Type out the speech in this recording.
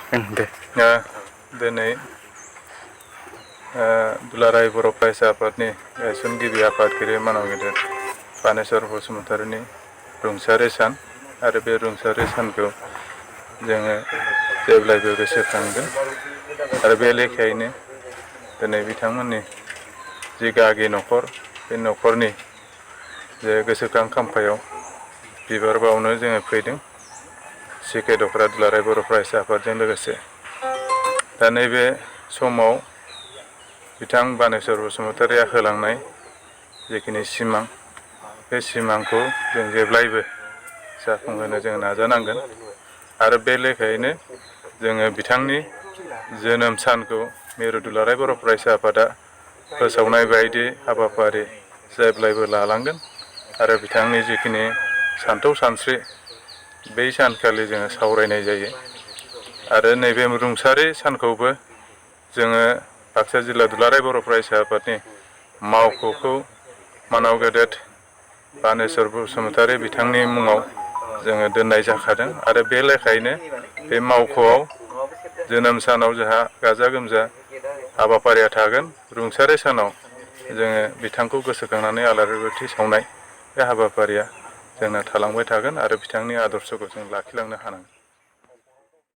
दे दिनै दुलाराय बर' फरायसा आफादनि गायसनगिरि आफादगिरि मानाव गेदेर बानेस्वर बसुमतारीनि रुंसारि सान आरो बे रुंसारि सानखौ जोङो जेब्लायबो गोसोखांगोन आरो बे लेखायैनो दिनै बिथांमोननि जि गागि न'खर बे न'खरनि जे गोसोखां खाम्फायाव बिबार बावनो जोङो फैदों सिके दख'रा दुलाराय बर' फरायसा आफादजों लोगोसे। दा नैबे समाव बिथां बानेस्वर बसुमतारीया होलांनाय जिखिनि सिमां बे सिमांखौ जों जेब्लायबो जाफुंहोनो जों नाजानांगोन आरो बे लेखायैनो जोङो बिथांनि जोनोम सानखौ मिरु दुलाराय बर' फरायसा आफादा फोसावनाय बायदि हाबाफारि जेब्लायबो लालांगोन आरो बिथांनि जिखिनि सानथौ सानस्रि बै सानखालि जोङो सावरायनाय जायो आरो नैबे रुंसारि सानखौबो जोङो बाक्सा जिल्ला दुलाराय बर' फरायसा आफादनि मावख'खौ मानाव गेदेर बानेस्वर बसुमतारी बिथांनि मुङाव जोङो दोननाय जाखादों आरो बे लेखायैनो बे मावख'आव जोनोम सानाव जोंहा गाजा गोमजा हाबाफारिया थागोन। रुंसारि सानाव जोङो बिथांखौ गोसोखांनानै आलारि बाथि सावनाय बे हाबाफारिया जोंना थालांबाय थागोन आरो बिथांनि आदर्शखौ जों लाखिलांनो हानांगोन।